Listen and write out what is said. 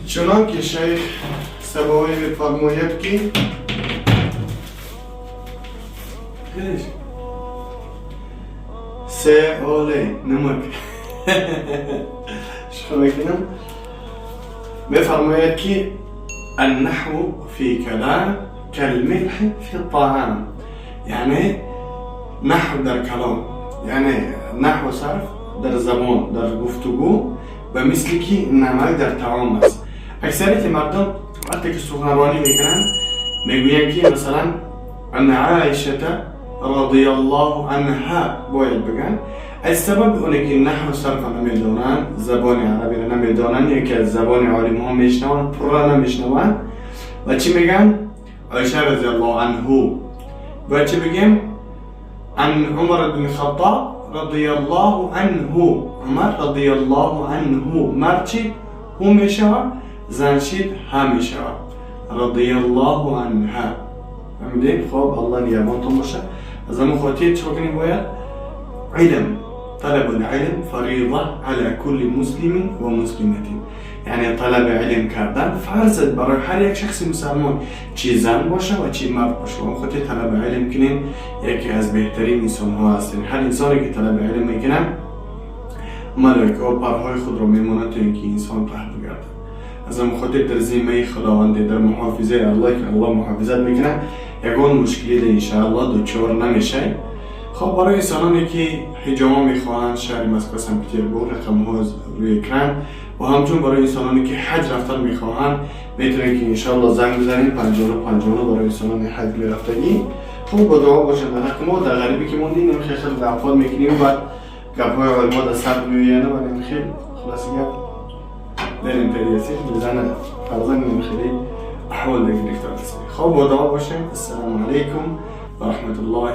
چنان که شیخ سبایی میفرماید که سه آله نمک شو میکنم. میفرماید که النحو في كلام كالملح في الطعام. یعنی نحو در کلام، یعنی نحو صرف در زبان، در گفتگو و مثل که نمک در طعام است. اکثریت مردم وقتی که سخنرانی میکنن میگوین که مثلا ان عایشه رضی الله عنها باید بگن. از سبب اونه که نحو صرف نمیدونن، زبان عربی را نمیدونن، یکی از زبان عالم ها میشنون، پورا نمیشنون و چی میگن؟ عایشه رضی الله عنه. باید چی بگیم؟ عن عمر بن خطاب رضی الله عنه. عمر رضی الله عنه مرد چی؟ هو میشود، زن شید ها میشود، رضی الله عنها. فهمیدین؟ خب الله نگهبانتون باشه. از همون خاطر چه کنیم؟ باید علم، طلب العلم فريضة على كل مسلم و مسلمة. یعنی طلب علم کردن فرض برای هر یک شخص مسلمان، چی زن باشه و چی مرد باشه. و خاطر طلب علم کنین، یکی از بهترین انسان ها هستین. هر انسانی که طلب علم میکنن، ملائکه ها پرهای خود را میمونند تا اینکه انسان ته بگرده. از همون خاطر در ذمه خداوند، در محافظه الله که الله محافظت میکنه، یگان مشکلی در انشاءالله دچار نمیشه. خب، برای انسانانی که حجامه میخواهند، شهر مسکو، سن پیتربورگ، رقم ها روی اکران. و همچون برای انسانانی که حج رفتن میخواهند، میتونید که انشاءالله زنگ بزنید 59 59 برای انسانان حج میرفتگی. خب، با دعا باشند در حق ما. در غریبی که موندیم خیلی خیلی ضعفات میکنیم و بعد گپ های علما در سر میوینه و خیلی خلاص گپ در این بزنه فرزند خیلی احوال دیگه گرفتار. خب، با دعا باشیم. السلام علیکم و رحمت الله.